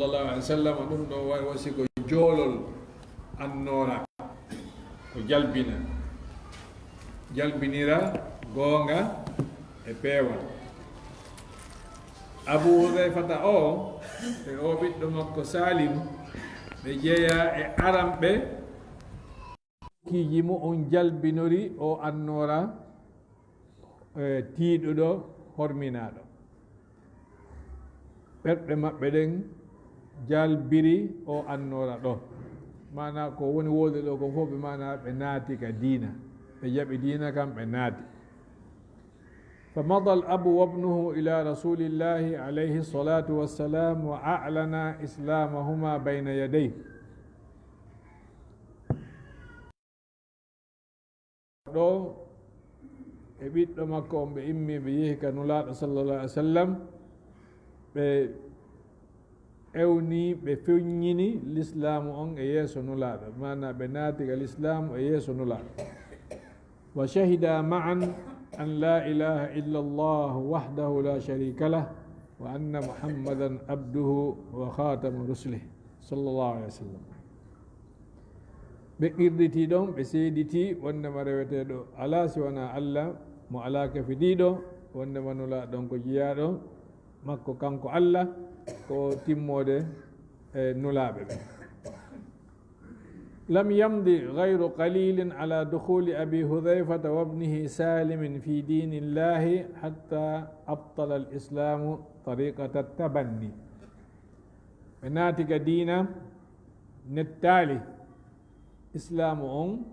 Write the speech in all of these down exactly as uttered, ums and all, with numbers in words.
Sallallahu alaihi wasallam, ɗum ɗo wa-, wasi ko joolol annoora, ko jalbina, jalbinira goonga e peewal. Abu Hudayfata o e o ɓiɗɗo makko Salim, ɓe jeya e aramɓe kiiji mu'un jalbinori o annoora, e, tiiɗuɗo, horminaaɗo. Ɓerɗe maɓɓe ɗen jalbiri o annoora ɗo. Maana ko woni wooɗi ɗo ko fof, ɓe maana ɓe naati ka diina. Ɓe jaɓi diina kan, ɓe naati. فمضى الأب وابنه إلى رسول الله عليه الصلاة والسلام وأعلن إسلامهما بين يديه. Ɗo e ɓiɗɗo makko on, ɓe immi, ɓe yehi ka Nulaaɗo sallallahu alaihi wasallam, ɓe ewni, ɓe feññini lislaamu on e yeeso Nulaaɗo, maana ɓe naati ka lislaamu e yeeso Nulaaɗo. وشهدا معا أن لا إله إلا الله وحده لا شريك له وأن محمدا عبده وخاتم رسله صلى الله عليه وسلم. Ɓe qirditii ɗon, ɓe seeditii wondema reweteeɗo alaa si wanaa Allah, mo alaa kafidiiɗo, wondema Nulaaɗo on ko jiyaaɗo makko kanko Allah, ko timmoode e nulaaɓe ɓen. لم يمض غير قليل على دخول أبي حذيفة وابنه سالم في دين الله حتى أبطل الإسلام طريقة التبني. Ɓe naati ka diina, nettaali, Islaamu on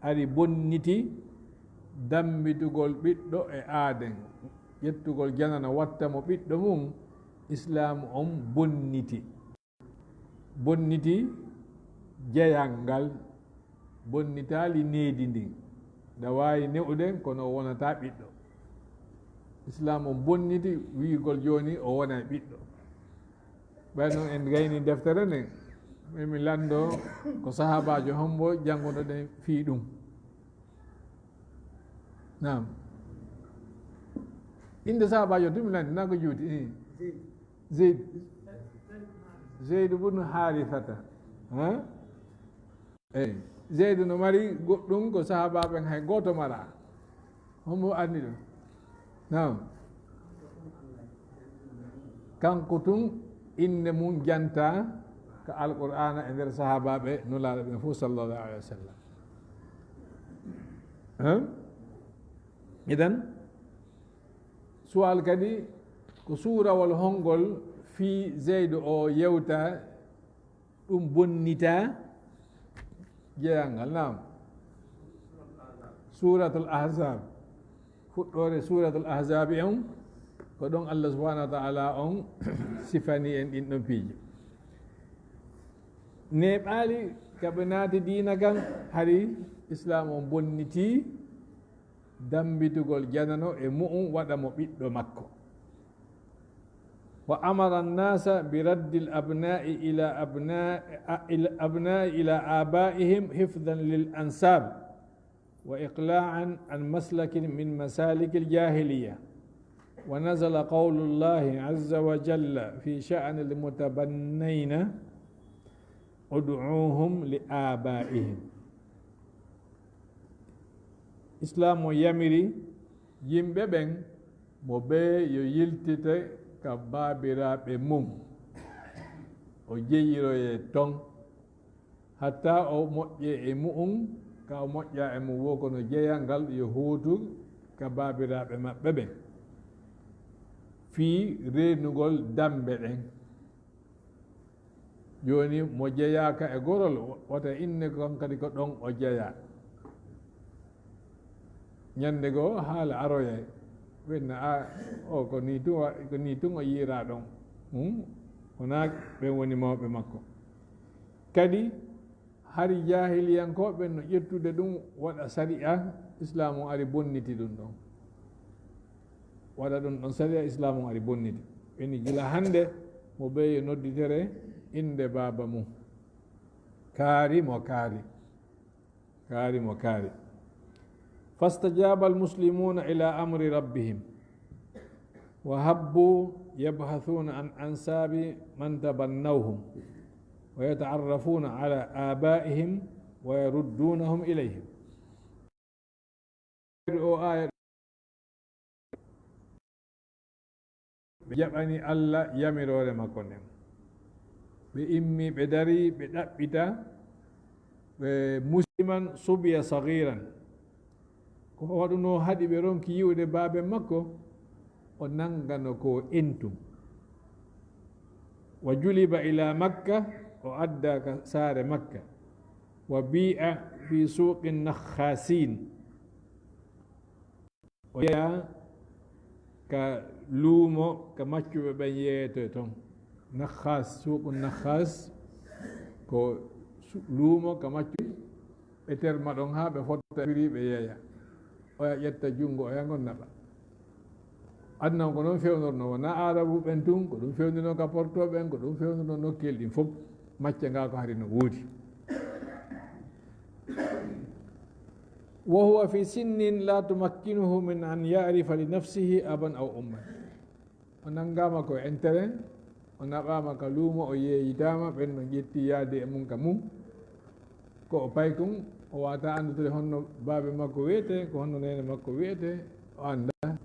ari bonniti dambitugol ɓiɗɗo e aaden, ƴettugol janano watta mo ɓiɗɗo mum, Islaamu on bonniti. Bonniti jeyal ngal, bonnitaali needi ndin. Nda waawi ne'ude, kono o wonataa ɓiɗɗo. Islaamu on bonniti wi'ugol jooni o wonay ɓiɗɗo. Ɓay non en gayni deftere nden, min mi lanndo ko sahaabaajo hombo janngunoɗen fii ɗum. Naam. Innde sahaabaajo tun mi lanndi, naa ko juuti? Eh. Zeyd. Zeyd bunu Haarisata. Ha? Eyi, Zeydu no mari goɗɗum ko sahaabaaɓe ɓen hay gooto maraa. Hombo anndi ɗum? Naam. Kanko tun innde mum jantaa ka Alqur'aana e nder sahaabaaɓe Nulaaɗo ɓen fof, sallallahu alaihi wasallam. Hein? Idan, su'aal kadi ko suurawol hongol fii Zeydu o yewta ɗum bonnita jeyal ngal. Naam. Suuratul Ahzaab. Fuɗɗoore Suuratul Ahzaabi on, ko ɗon Allah subhanahu wa ta'ala on sifani en ɗin ɗon piiji. Neeɓaali ka ɓe naati diina kan, hari Islaam on bonnitii dambitugol janano e mu'un waɗa mo ɓiɗɗo makko. وأمر الناس برد الأبناء إلى أبناء، إلى أبناء إلى آبائهم حفظا للأنساب وإقلاعا عن مسلك من مسالك الجاهلية. ونزل قول الله عز وجل في شأن المتبنين: ادعوهم لآبائهم. Islaam o yamiri yimɓe ɓen mo bee yo yiltite ka baabiraaɓe mum, o jeyiroye ton, hatta o moƴƴe e mu'un, ka o moƴƴa e mum wo kono jeyal ngal yo huutu ka baabiraaɓe maɓɓe ɓen, fii reenugol dambe ɗen. Jooni mo jeyaaka e gorol, wata inne kon kadi ko ɗon o jeyaa. Ñande goo haala aroyay, ɓenna a, o ko nii tun wa-, ko nii tun o yiiraa ɗon. Hmm? Wonaa ɓen woni mawɓe makko. Kadi, hari jaahiliyankooɓe no ƴettude ɗum waɗa sari'a, Islaamu ari bonniti ɗum ɗon. Waɗa ɗum ɗon sari'a, Islaamu ari bonniti. Ɓeni gila hannde, mo ɓeeyo nodditere innde baaba mum. Kaari mo kaari. Kaari mo kaari. فاستجاب المسلمون إلى أمر ربهم وهبوا يبحثون عن أنساب من تبنوهم ويتعرفون على آبائهم ويردونهم إليهم. O aya, ɓe jaɓani Allah yamiroore makko nden. Ɓe immi, ɓe dari, ɓe ɗaɓɓita, ɓe musliman subiya sagiran. Ko waɗunoo haɗi ɓe ronki yi'ude baaben makko, o nangano ko entum. Wa juliba ila Makka, o adda ka saare Makka. Wa bi'a fi suuqi nakhasin. O yeeya ka luumo ka maccuɓe ɓen yeeyete ton. Nakhas, suuqu nakhas ko su-, luumo ka maccuɓe ɓe terma ɗon haa ɓe fotta firi ɓe yeeya. Oya ƴetta junngo, oya ngon naɓa. Aduna on ko noon fewnorno, wonaa Aarabu ɓen tun, ko ɗum fewndino ka Porto ɓen, ko ɗum fewndino nokkeel ɗin fof. Macca ngaa ko hari no woodi. Wa huwa fi sinnin la tumakkinuhu min an ya'rifa li nafsihi aban aw umman. O nanngaama ko e entere, o naɓaama ka luumo, o yeeyitaama, ɓen no ƴetti yaade e mum ka mum. Ko o paykun, o waawataa anndude honno baaba makko wiyetee, ko honno neene makko wiyetee, o anndaa.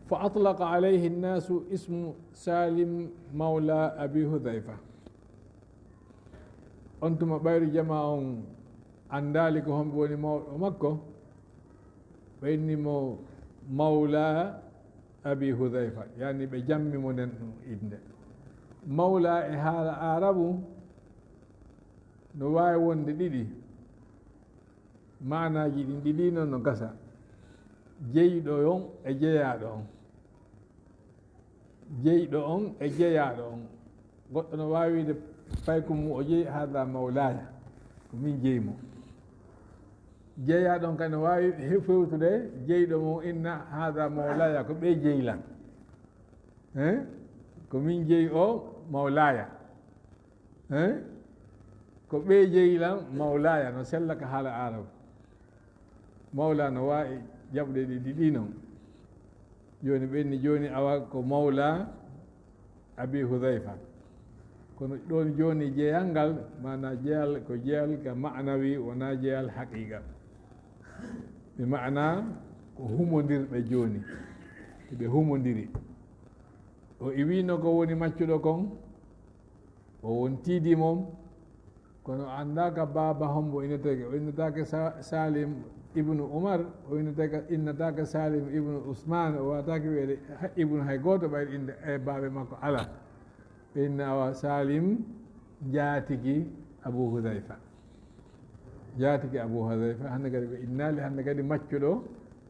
Fa atlaqa alayhi nnaasu ismu Salim mawla Abi Hudhayfa. On tuma ɓayru jamaa on anndaali ko homɓe woni mawɗo makko, ɓe inni mo Mawla Abi Hudhayfa, yani ɓe jammi mo nden ɗum innde. Mawla e haala Aarabu no waawi wonde ɗiɗi, maanaaji ɗin ɗiɗi non no gasa, jeyɗo on e jeyaaɗo on. Jeyɗo on e jeyaaɗo on. Goɗɗo no waawi wiide paykun mum o jeyi, "Haada mawlaaya, ko min jeyi mo." Jeyaaɗo on kadi no waawi he-, fewtude jeyɗo mum inna, "Haada mawlaaya, ko ɓe jeyi lan." Hein? "Ko min jeyi o mawlaaya." Hein? "Ko ɓe jeyi lan mawlaaya," no sella ka haala Aarabu. Mawla no waawi jaɓude ɗi ɗiɗi non. Jooni ɓe inni jooni awa ko Mawla Abi Hudhayfa. Kono ɗoon jooni jeyal ngal, maanaa jeyal ko jeyal ka ma'nawi, wonaa jeyal haqiqa. Ɓe maanaa ko humondirɓe jooni. Ɓe humondiri. O iwino ko woni maccuɗo kon, o wontiidi mum, kono o anndaaka baaba hombo innetee. O innetaake Sa-, Salim ibnu Umar, o innetaake, innetaake Salim ibnu Usman, o waataake wiyeede ha-, ibnu hay gooto ɓayri innde e baabe makko alaa. Ɓe inna awa Salim njaatigi Abu Hudhayfa. Njaatigi Abu Hudhayfa, hannde kadi ɓe innaali, hannde kadi maccuɗo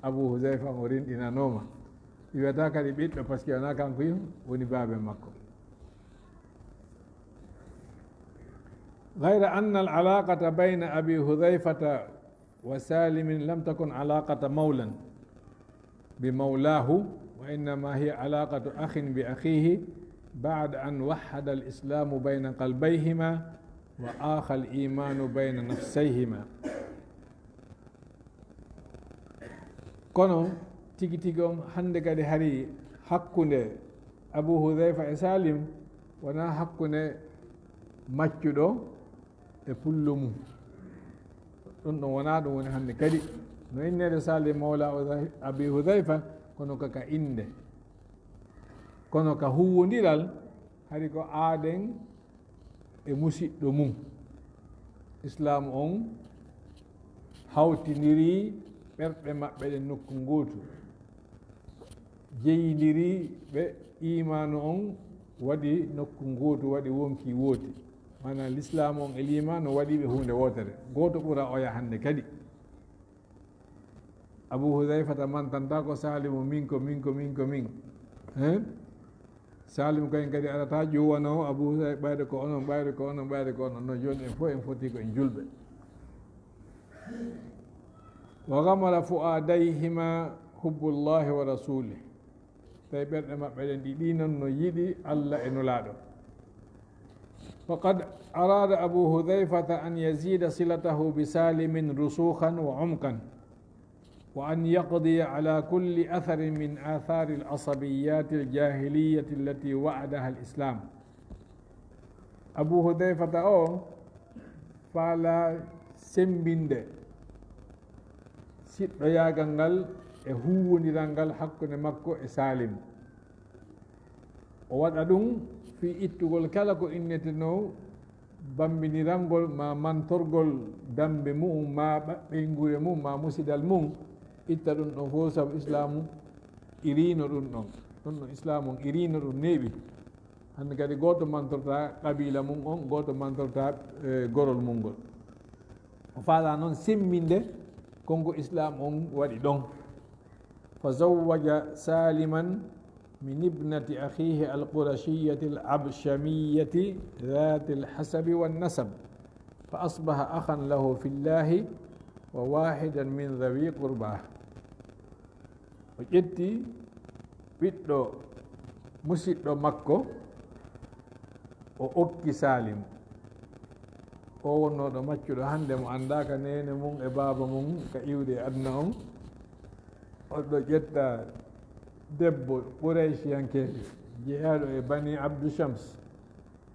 Abu Hudhayfa o rinɗinanooma. Ɓe wiyata kadi ɓiɗɗo, parce que wonaa kanko woni baabe makko. غير أن العلاقة بين أبي حذيفة وسالم لم تكن علاقة مولى بمولاه، وإنما هي علاقة أخ بأخيه بعد أن وحد الإسلام بين قلبيهما وآخى الإيمان بين نفسيهما. Kono tigi tigi on hannde kadi hari hakkunde Abu Hudhayfa e Salim wonaa hakkunde maccuɗo e pullo mum. Ɗum ɗon wonaa ɗum woni hannde kadi. No inneede Salim mawla Hudhay-, Abi Hudhayfa, kono ko ka innde. Kono ka huuwondiral, hari ko aaden e musiɗɗo mum. Islaam on hawtindiri ɓerɗe maɓɓe ɗen nokku ngootu. Jeyindiri ɓe, iimaanu on waɗi nokku ngootu, waɗi wonki wooti. Maanaam, Lislaam on e liimaanu waɗi ɓe huunde wootere. Gooto ɓura oya hannde kadi. Abu Hudhayfata mantanta ko Salimu min ko min ko min ko min. Hein? Salim kayen kadi arata ƴuwano Abu Hudhayfa ɓayde ko onon, ɓayde ko onon, ɓayde ko onon. No jooni en fof en foti ko en julɓe. Wa ghamara fu'adayhima hubbullahi wa rasulih. Tawi ɓerɗe maɓɓe ɗen ɗiɗi non no yiɗi Allah e Nulaaɗo. Faqad arada Abu Hudhayfata an yazida silatahu bi Salimin rusukhan wa umqan. وأن يقضي على كل أثر من آثار العصبيات الجاهلية التي وعدها الإسلام. Abu Hudayfata o faala semmbinde siɗɗoyaagal ngal e huuwondiral ngal hakkunde makko e Salim. O waɗa ɗum fii ittugol kala ko innetenoo bammbinirangol maa mantorgol dammbe mu'um maa ɓeynguure mum maa musidal mum, itta ɗum ɗon fof sabu Islaamu iriino ɗum ɗon. Ɗum ɗon Islaamu on iriino ɗum neeɓi. Hannde kadi gooto mantortaa qabiila mum on, gooto mantortaa, eh, gorol mum ngol. O faalaa noon semmbinde kon ko Islaam on waɗi ɗon. فزوج سالما من ابنة أخيه القرشية العبشمية ذات الحسب والنسب، فأصبح أخا له في الله وواحدا من ذوي قرباه. O ƴetti ɓiɗɗo musiɗɗo makko, o okki Salim. O wonnooɗo maccuɗo hannde mo anndaaka neene mum e baaba mum ka iwde e aduna on. Oɗo ƴetta debbo Qurayshiyankeejo, jeyaaɗo e Bani Abdu Shams.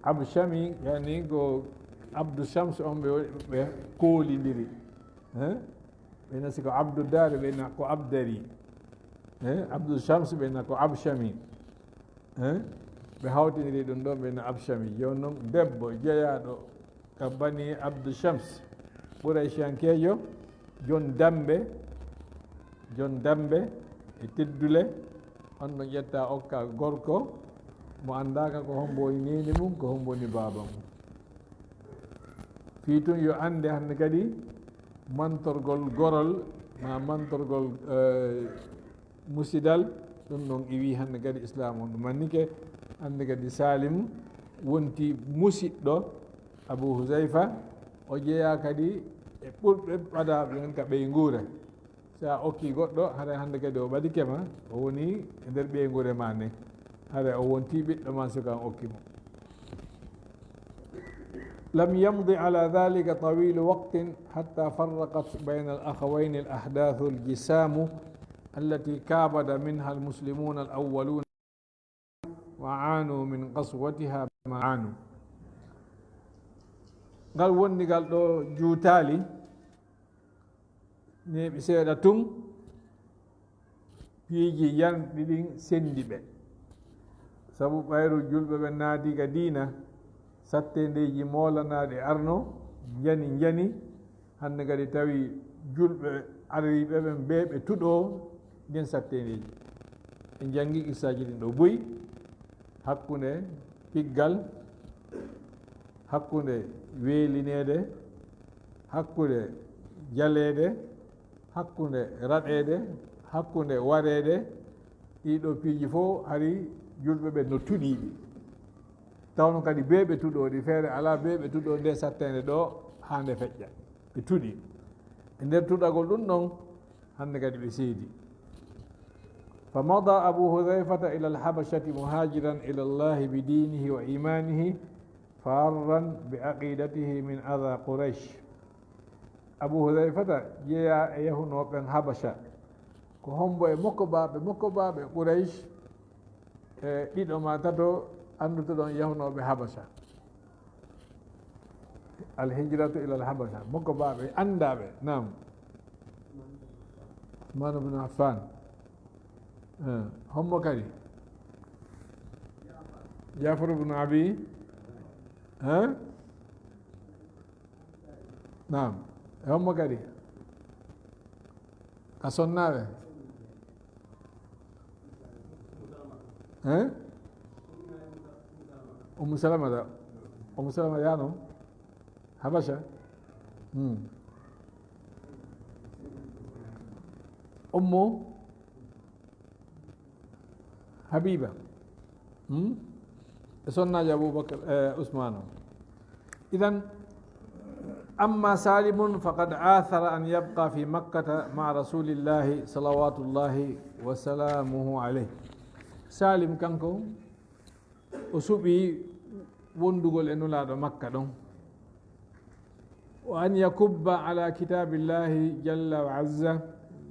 Abshami, yani ko Abdu Shams on ɓe, ɓe koolindiri. Eh? Ɓe nasi ko Abdu Dari, ɓe na ko Abdari. Eh? Abdu Shams, ɓe na ko Abshami. Eh? Ɓe hawtindiri ɗum ɗon, ɓe na Abshami. Jooni noon, debbo jeyaaɗo ka Bani Abdu Shams, Qurayshiyankeejo, jon dammbe, jon dammbe e teddule, on ɗon ƴetta okka gorko mo anndaaka ko hombo woni neene mum, ko hombo woni baaba mum. Fii tun yo annde hannde kadi mantorgol gorol, maa mantorgol, eh, musidal, ɗum ɗon iwi hannde kadi Islaam on ɗum mannike. Hannde kadi Salim wonti musiɗɗo Abu Huzayfa, o jeyaa kadi e ɓurɓe ɓadaaɓe ɓen ka ɓeynguure. Si a okki goɗɗo, hara hannde kadi o ɓadike ma, o woni e nder ɓeynguure ma nden. Hara o wonti ɓiɗɗo ma, suka on okki mo. لم يمض على ذلك طويل وقت حتى فرقت بين الأخوين الأحداث الجسام التي كابد منها المسلمون الأولون وعانوا من قسوتها ما عانوا. Ngal wondigal ɗo juutaali, neeɓi seeɗa tun, piiji yanɗi ɗin sendi ɓe. Sabu ɓayru julɓe ɓe naati ka diina, satteendeeji moolanaaɗi arno, njani, njani, hannde kadi tawi julɓe ariiɓe ɓen ɓe, ɓe tuɗoo ndin satteendeeji. En janngi qissaaji ɗin ɗo buy, hakkunde piggal, hakkunde weelineede, hakkunde jaleede, hakkunde raɗeede, hakkunde wareede, ɗii ɗoo piiji fof hari julɓe ɓen no tuɗii ɗi. Tawno kadi bee ɓe tuɗoo ɗi, feere alaa bee ɓe tuɗoo nde satteende ɗoo haa nde feƴƴa. Ɓe tuɗii. E nder tuɗagol ɗum ɗon, hannde kadi ɓe seedi. فمضى أبو حذيفة إلى الحبشة مهاجرا إلى الله بدينه وإيمانه فارا بعقيدته من أذى قريش. Abu Hudayfata jeyaa e yahunooɓe ɓen Habasha. Ko hombo e mokkobaaɓe, mokkobaaɓe Quraysh, e ɗiɗo maa tato anndutoɗon yahunooɓe Habasha. Al hijratu ila al Habasha. Mokkobaaɓe anndaaɓe, naam. Usman ibn Affan. Eh, hombo kadi? Jafar ibn Abi. Eh? Naam. E hombo kadi? Ka sonnaaɓe? Eh? Ummu Salamata. Ummu Salama yaano Habasha? Hmm. Ummu Habiba. Hmm? E sonnaajo Abubakar, eh, Usmaan o. Idan, amma Salimun faqad athara an yabqa fi Makkata ma'a Rasulillahi salawatullahi wa salamuhu alayh. Salim kanko, o suɓii wondugol e Nulaaɗo Makka ɗon. Wa an yakubba ala kitaabillahi jalla wa azza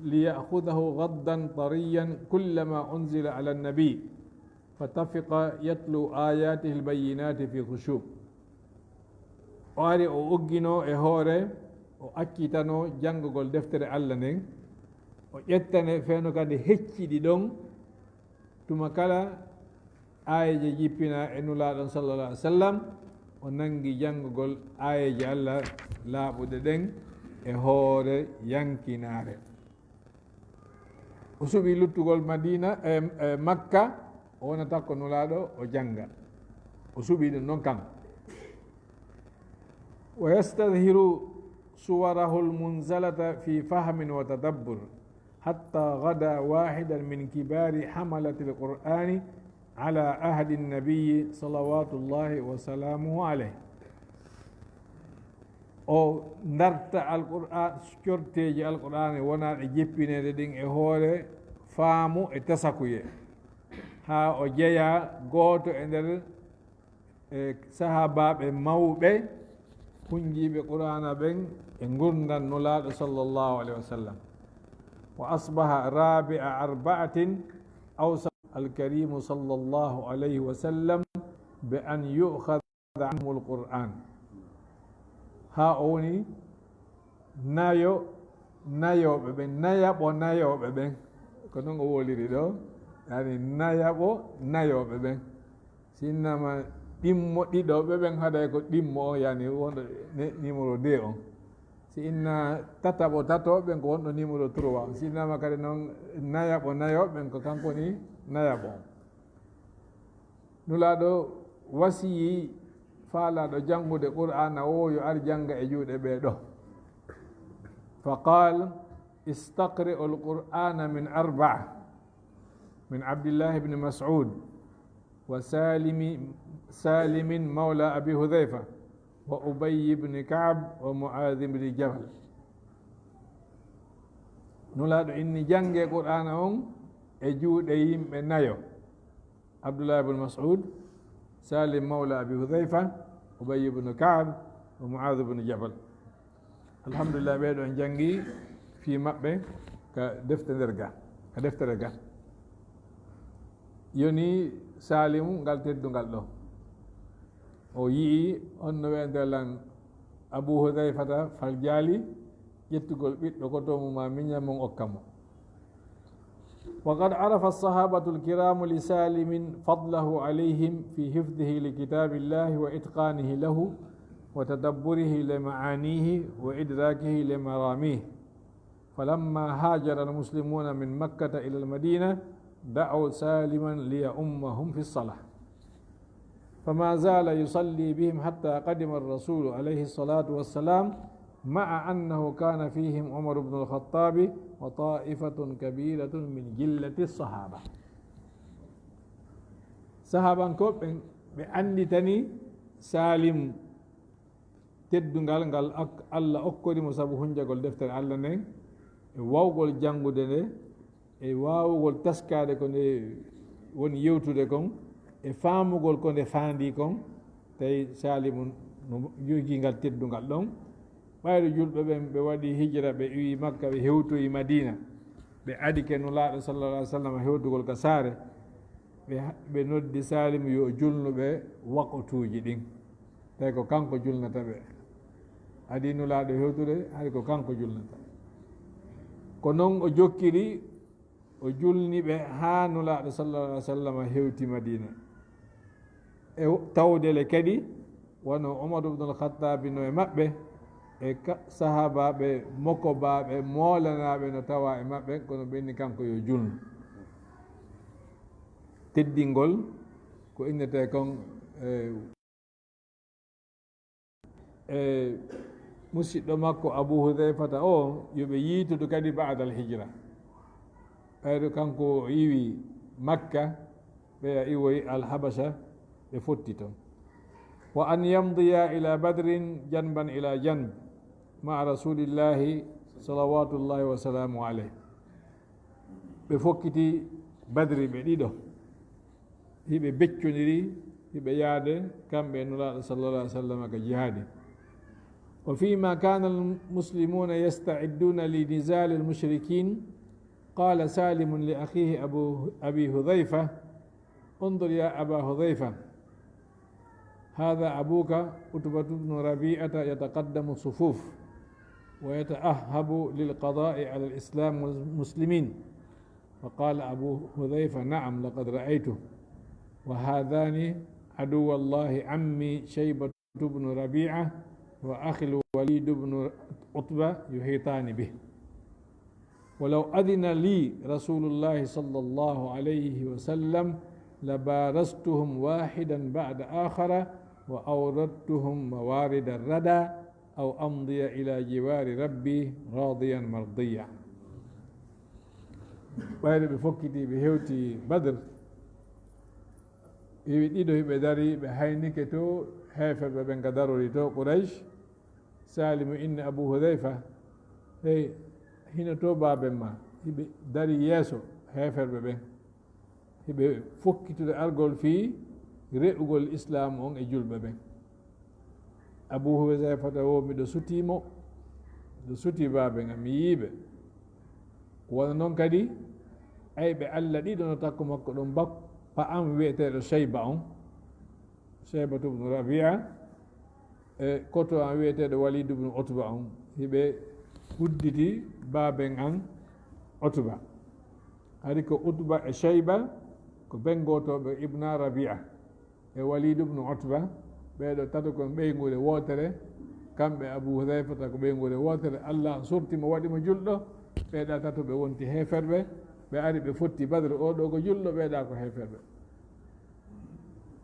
ليأخذه غضا طريا كلما أنزل على النبي، فطفق يتلو آياته البينات في خشوع. O ari o uggino e hoore, o accitano janngugol deftere Allah nden, o ƴettane feno kadi hecciɗi ɗon, tuma kala aayeeje jippina e Nulaaɗo sallallahu alaihi wasallam, o nangi janngugol aayeeje Allah laaɓuɗe ɗen e hoore yankinaare. O suɓi luttugol Madina, e, e, Makka, o wonata ko Nulaaɗo o jannga. O suɓi ɗum ɗon kan. ويستظهر صوره المنزلة في فهم وتدبر، حتى غدا واحدا من كبار حملة القرآن على عهد النبي صلوات الله وسلامه عليه. O darta Alqur'aan, corteeji Alqur'aana wonaaɗe jippineede ɗin e hoore faamu e tasakuye, haa o jeyaa gooto e nder, e, sahaabaaɓe mawɓe hunjiiɓe Qur'aana ɓen e ngurndan Nulaaɗo sallallahu alaihi wasallam. وأصبح رابع أربعة أوصى الكريم صلى الله عليه وسلم بأن يؤخذ عنهم القرآن. Haa o woni nayo, nayooɓe ɓen, nayaɓo nayooɓe ɓen. Ko non o woliri ɗo, yani nayaɓo nayooɓe ɓen. Si innama ɗimmo ɗiɗooɓe ɓen, haɗay ko ɗimmo on, yani wonɗo ne-, numéro deux on. Si inna tataɓo tatooɓe ɓen, ko wonɗo numéro trois. Si innama kadi non nayaɓo nayooɓe ɓen, ko kanko woni nayaɓo on. Nulaaɗo wasiyii faalaaɗo janngude Qur'aana o yo ar jannga e juuɗe ɓee ɗo. فقال: استقرئوا القرآن من أربعة، من عبد الله بن مسعود، وسالم، سالم مولى أبي حذيفة، وأبي بن كعب، ومعاذ بن جبل. Nulaaɗo inni: janngee Qur'aana on e juuɗe yimɓe nayo. Abdullah ibn Mas'ud, Salim mawla Abi Hudhayfa, Ubay ibn Ka'b, wa Mu'adh ibn Jabal. Alhamdulillah, ɓee ɗoo en janngi fii maɓɓe ka defte nder ga, ka deftere ga. Yoni Salimu ngal teddungal ɗoo. O yi'i on no wi'ante lan Abu Hudhayfata fal jaali ƴettugol ɓiɗɗo ko to mo ma miña mon okka mo. وقد عرف الصحابة الكرام لسالم فضله عليهم في حفظه لكتاب الله وإتقانه له وتدبره لمعانيه وإدراكه لمراميه. فلما هاجر المسلمون من مكة إلى المدينة دعوا سالما ليؤمهم في الصلاة. فما زال يصلي بهم حتى قدم الرسول عليه الصلاة والسلام، مع أنه كان فيهم عمر بن الخطاب وطائفة كبيرة من جلة الصحابة. Sahaabankooɓe ɓen, ɓe annditani Salim teddungal ngal ak-, Allah okkori mo sabu hunjagol deftere Allah nden, e wawgol janngude nde, e waawugol taskaade ko nde woni yewtude kon, e faamugol ko nde faandii kon, tawi Saalimu no jogii ngal teddungal ɗon. Ɓayru julɓe ɓen, ɓe waɗi hijra, ɓe iwi Makka, ɓe hewtoyi Madiina, ɓe adike Nulaaɗo sallallahu alaihi wasallam hewtugol ka saare, ɓe ha-, ɓe noddi Saalimu yo o julnu ɓe waqtuuji ɗin. Tawi ko kanko julnata ɓe. Adii Nulaaɗo hewtude, hari ko kanko julnata. Ko non o jokkiri, o julni ɓe haa Nulaaɗo sallallahu alaihi wasallam hewti Madiina. E tawdele kadi, wano Umar ibn al-Khattabi no e maɓɓe, e ka-, sahaabaaɓe mokobaaɓe, moolanaaɓe no tawa e maɓɓe, kono ɓenni kanko yo julnu. Teddingol, ko innetee kon, e, e, musiɗɗo makko Abu Hudhayfata o, yo ɓe yiitudu kadi ba'dal hijra. Ɓayru kanko o iwi Makka, ɓeya iwoyi Al-Habasha, ɓe fotti ton. وأن يمضيا إلى بدر جنبا إلى جنب مع رسول الله صلوات الله وسلامه عليه. Ɓe fokkiti Badri ɓe ɗiɗo. Hiɓe beccondiri, hiɓe yaade kamɓe e Nulaaɗo sallallahu alaihi wasallam ka jihaadi. وفيما كان المسلمون يستعدون لنزال المشركين قال سالم لأخيه أبو، أبي حذيفة: انظر يا أبا حذيفة، هذا أبوك عتبة بن ربيعة يتقدم الصفوف ويتأهب للقضاء على الإسلام والمسلمين. فقال أبو حذيفة: نعم، لقد رأيته. وهذان عدو الله عمي شيبة بن ربيعة وأخي الوليد بن عتبة يحيطان به. ولو أذن لي رسول الله صلى الله عليه وسلم لبارزتهم واحدا بعد آخر وأوردتهم موارد الردى أو أمضي إلى جوار ربي راضيا مرضيا. Ɓayde ɓe fokkiti, ɓe hewti Badr, hiɓe ɗiɗo, hiɓe dari, ɓe haynike to heeferɓe ɓen ka darori to Quraysh. Salimu inna Abu Hudhayfa, hey, hino to baaben ma, hiɓe dari yeeso heeferɓe ɓen, hiɓe fokkitude argol fii re'ugol Islaamu on e julɓe ɓen. Abu Hudhayfata wo, miɗo sutii mo, miɗo sutii baaben am, mi yi'i ɓe. Wano non kadi, ayɓe Alla ɗiɗo no takko makko ɗon, bappa an wi'eteeɗo Shayba on, Shaybatu bnu Rabi'a, e koto an wi'eteeɗo Walidu bnu Utba on, hiɓe udditi baaben an Utba. Hari ko Utba e Shayba ko ben gootooɓe, Ibna Rabi'a e Walidu bnu Utba, ɓee ɗoo tato kon ɓeynguure wootere, kamɓe Abu Hudhayfata ko ɓeynguure wootere. Alla sorti mo, waɗi mo julɗo, ɓee ɗaa tato ɓe wonti heeferɓe, ɓe ari ɓe fotti Badr, oo ɗoo ko julɗo, ɓee ɗaa ko heeferɓe.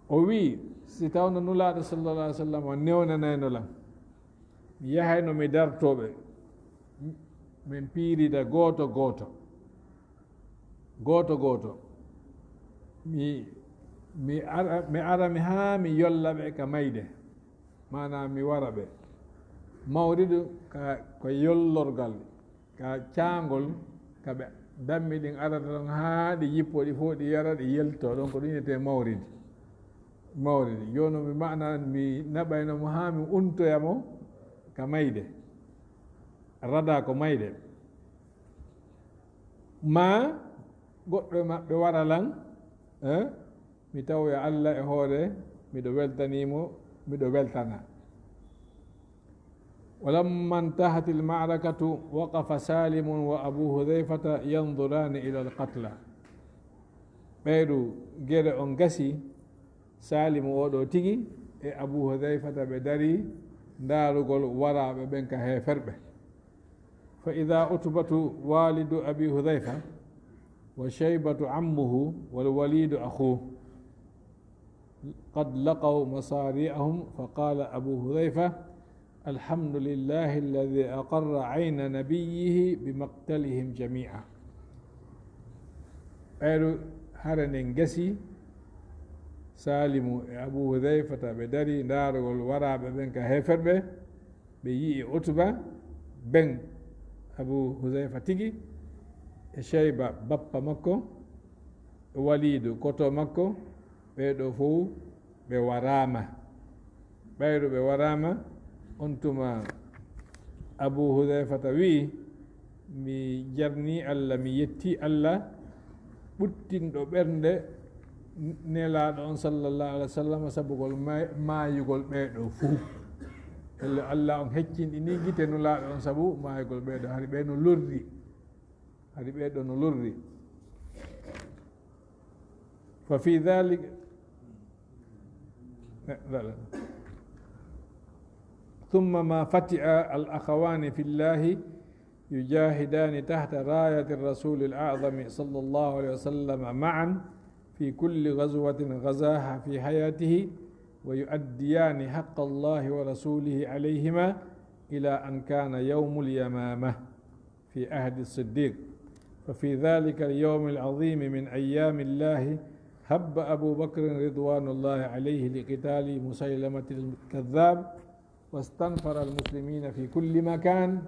O wi'i, si tawno Nulaaɗo sallallahu alaihi wasallam newnanayno lan, mi yahayno mi dartoo ɓe, min piirida gooto gooto, gooto gooto. Mi, mi ara, mi ara mi haa mi yolla ɓe ka mayde, maanaa mi wara ɓe. Mawridu ka, ko yollorgal, ka caangol, ka ɓe dammi ɗin arata ɗon haa ɗi jippoo, ɗi fow ɗi yara, ɗi yeltoo ɗon, ko ɗum wi'etee mawridi. Mawridi. Jooni mi maana, mi naɓayno mo haa mi untoya mo ka mayde. Rada ko mayde. Maa goɗɗo e maɓɓe wara lan, eh? Mi tawoya Alla e hoore, miɗo weltanii mo, miɗo weltana. ولما انتهت المعركة وقف سالم وأبو حذيفة ينظران إلى القتلى. Ɓayru gere on gasi, Salimu oo ɗoo tigi e Abu Hudhayfata ɓe darii ndaarugol waraaɓe ɓen ka heeferɓe. فإذا عتبة والد أبي حذيفة وشيبة عمه والوليد أخوه قد لقوا مصارعهم، فقال أبو حذيفة: الحمد لله الذي أقر عين نبيه بمقتلهم جميعا. Ɓayru hare nden gasi, Salimu e Abu Hudhayfata ɓe darii ndaarugol waraaɓe ɓen ka heeferɓe, ɓe yi'i Utba, ben Abu Hudhayfa tigi, e Shayba bappa makko, e Walidu koto makko, ɓee ɗoo fow ɓe waraama. Ɓayru ɓe waraama, on tuma Abu Hudhayfata wi'i, mi jarnii Alla, mi yettii Alla, ɓuttinɗo ɓernde Nelaaɗo on sallallahu alaihi wasallam sabugol may-, maayugol ɓee ɗoo fow. Ellee Alla on heccinɗinii gite Nulaaɗo on sabu maayugol ɓee ɗoo, hari ɓee no lorri. Hari ɓee ɗoo no lorri. ففي ذلك، لا، لا. ثم ما فتئ الأخوان في الله يجاهدان تحت راية الرسول الأعظم صلى الله عليه وسلم معا في كل غزوة غزاها في حياته، ويؤديان حق الله ورسوله عليهما إلى أن كان يوم اليمامة في عهد الصديق. ففي ذلك اليوم العظيم من أيام الله هب أبو بكر رضوان الله عليه لقتال مسيلمة الكذاب، واستنفر المسلمين في كل مكان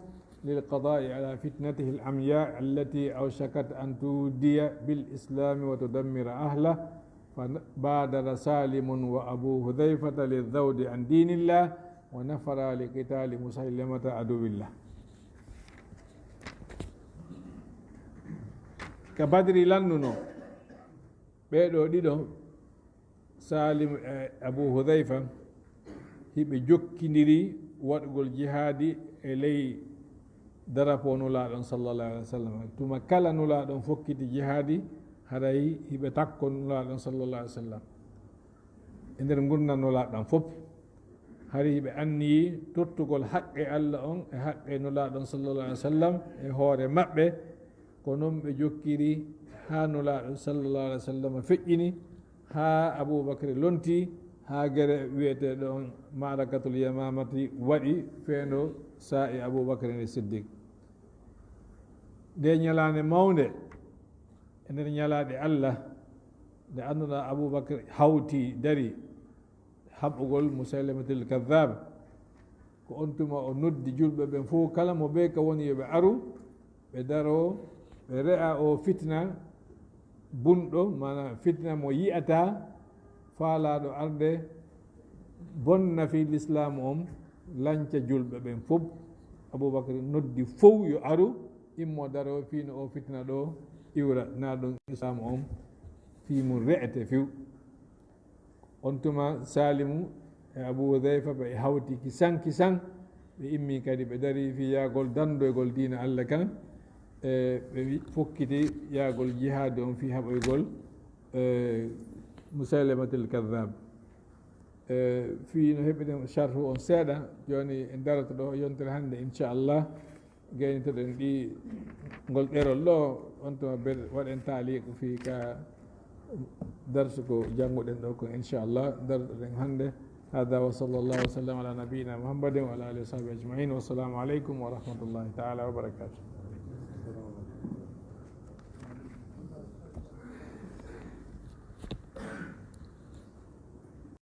للقضاء على فتنته العمياء التي أوشكت أن تودي بالإسلام وتدمر أهله، فبادر سالم وأبو حذيفة للذود عن دين الله، ونفرا لقتال مسيلمة عدو الله. Ka Badri lannuno, ɓee ɗoo ɗiɗo, Salim e Abu Hudhayfa, hiɓe jokkindiri waɗugol jihaadi e ley darapo Nulaaɗo on sallallahu alaihi wasallam. Tuma kala Nulaaɗo on fokkiti jihaadi, haray hiɓe takko Nulaaɗo on sallallahu alaihi wasallam. E nder ngurndan Nulaaɗo on fof, hari hiɓe anniyi tottugol haqqe Allah on e haqqe Nulaaɗo on sallallahu alaihi wasallam e hoore maɓɓe. Ko non ɓe jokkiri haa Nulaaɗo sallallahu alaihi wasallam feƴƴini, haa Abubakar lonti, haa gere wi'eteeɗo on Ma'rakatul Yamamati waɗi feendo saa'i Abubakar ni Siddiq. Nde ñalaande mawnde e nder ñalaaɗe Allah, nde annduɗaa Abubakar hawti dari haɓɓugol Musaylamatul Kadhdhab, ko on tuma o noddi julɓe ɓen fof, kala mo ɓe ka woni yo ɓe aru, ɓe daro, ɓe re'a o fitna bunɗo, maanaam fitna mo yi'ataa, faalaaɗo arde bonna fii lislaamu on, lanca julɓe ɓen fof. Abubakar noddi fof yo aru, immo daro fii no o fitna ɗo iwra, naa ɗon islaamu on fii mun re'ete few. On tuma Salimu e Abu Hudhayfa ɓe hawti kisan kisan, ɓe immi kadi ɓe dari fii yaagol dandoygol diina Allah kan, e ɓe wi-, fokkiti yaagol jihaadi on fii haɓoygol, e, Musaylamatul Kadhdhab. E, fii no heɓiɗen sharhu on seeɗa, jooni en daroto ɗo yontere hannde, inchallah. Gaynitoɗen ɗi ngol ɗerol ɗo, on tuma ber-, waɗen taaliiqu fii ka darsu ko jannguɗen ɗo kon, inchallah, daroɗen hannde. هذا وصلى الله وسلم على نبينا محمد وعلى آله وصحبه أجمعين. والسلام عليكم ورحمة الله تعالى وبركاته.